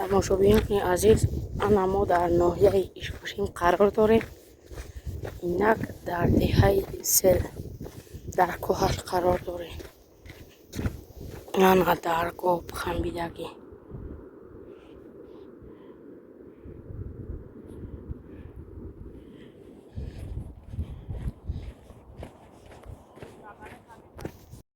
Тамошобинони азиз, ана мо дар ноҳияи Ишкошим қарор дорем. Инак дар деҳаи Сел, дар кӯҳаш қарор дорем. Ана даргоҳ хамбидагӣ.